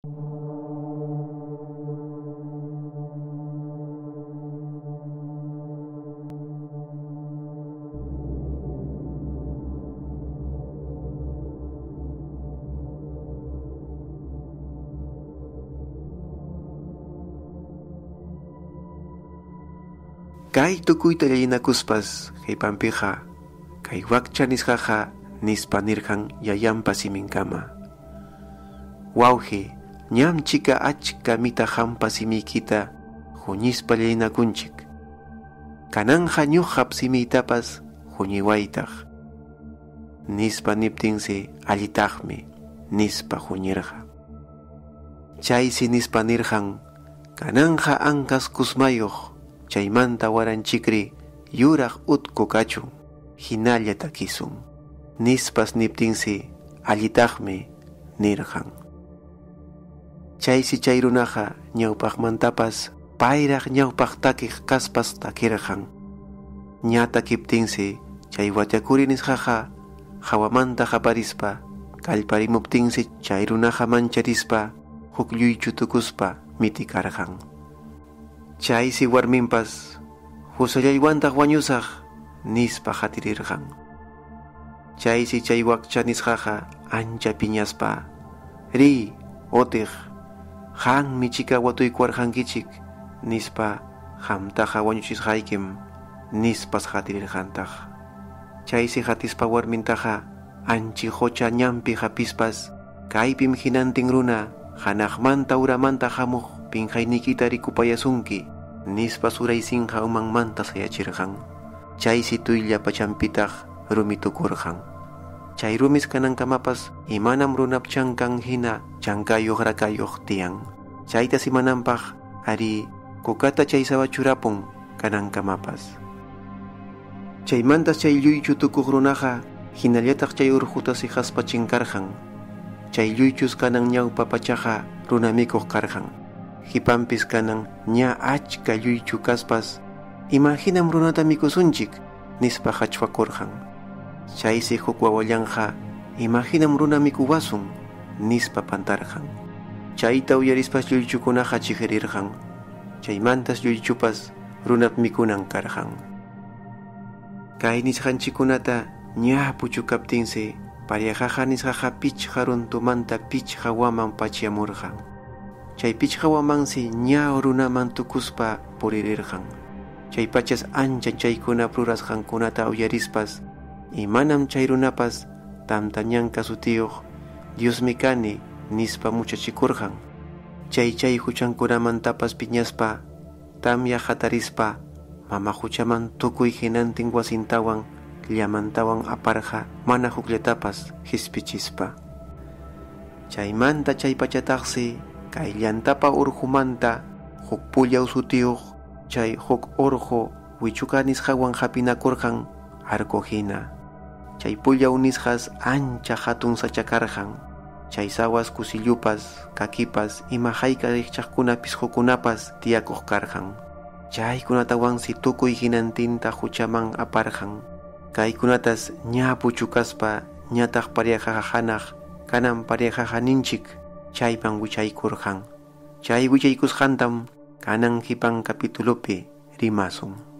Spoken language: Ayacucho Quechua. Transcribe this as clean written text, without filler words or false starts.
Kay tukuyta llalinakuspas qhipanpiqa kay wakcha nisqaqa nispa nirqan yayanpa siminkama. Wawqi, ñam chika achka mita hampa simiykita huñispa llalinakunchik. Kananja ñuqap simiytapas huñiwaytaq. Nispa niptinsi allitaqmi nispa huñirqa. Chaysi nispa nirqan kananja ankas kusmayuq chaymanta waranchikri yuraq utku kachun hinalla takisun. Nispas niptinsi allitaqmi nirqan. Chaysi chay runaqa ñawpaqmantapas payraq ñawpaq takiq kaspas takirqan. Ña takiptinsi chay watyakuri nisqaqa hawamanta qaparispa kallparimuptinsi chay runaqa mancharispa huk lluychu tukuspa mitikarqan. Chaysi warminpas husallaywantaq wañusaq nispa hatirirqan. Chaysi chay wakcha nisqaqa ancha piñaspa riy utiq qanmi chika watuykuwarqankichik nispa qamtaqa wañuchisqaykim nispas hatirirqantaq. Chaysi hatispa warmintaqa anchi qucha ñanpi hapispas kaypim hinantin runa hanaqmanta uramanta hamuq pinqayniykita rikupayasunki nispa suraysinqa umanmanta sayachirqan. Chaysi tuylla pachanpitaq rumi tukurqan. Chay rumis kanankamapas imanam runap chankan hina chankayuq rakayuq tiyan. Chayta simananpaq ari kukata chay sawachurapun kanankamapas. Chaymantas chay lluychu tukuq runaqa hinallataq chay urquta sihaspa chinkarqan. Chay lluychus kanan ñawpa pachaqa runa mikuq karqan. Hipanpis kanan ña achka lluychu kaspas imahinam runata mikusunchik nispa hachwakurqan. Chaysi huk wawallanqa imahinam runa mikuwasun nispa pantarqan. Chayta uyarispas lluychukunaqa chiqirirqan. Chaymantas lluychupas runap mikunan karqan. Kay nisqanchikkunata ña puchukaptinsi Pariajaja nisqaqa pichqa runtumanta pichqa waman pachyamurqan. Chay pichqa wamansi ña runaman tukuspa puririrqan. Chay pachas ancha chaykuna rurasqankunata uyarispas imanam chay runapas tamtañanka sutiyuq Diosmi kani nispa muchachikurqan. Chay chay huchankunamantapas piñaspa tamya hatarispa mama huchaman tukuy hinantin wasintawan llamantawan aparqa mana hukllatapas hispichispa. Chaymanta chay pachataqsi kay llantapa urqumanta huk pullaw sutiyuq chay huk urqu wichuka nisqawan hapinakurqan arco hina. Chay pullaw nisqas ancha hatun sachakarqan. Chay sawas kusillupas, kakipas, ima hayka rikchaqkuna pisqukunapas tiyakuq karqan. Chaykunatawansi tukuy hinantinta huchaman aparqan. Kaykunatas ña puchukaspa ñataq Pariajaja hanaq kanan Pariajaja ninchik chayman wichaykurqan. Chay wichaykusqantam kanan hipan capitulopi rimasun.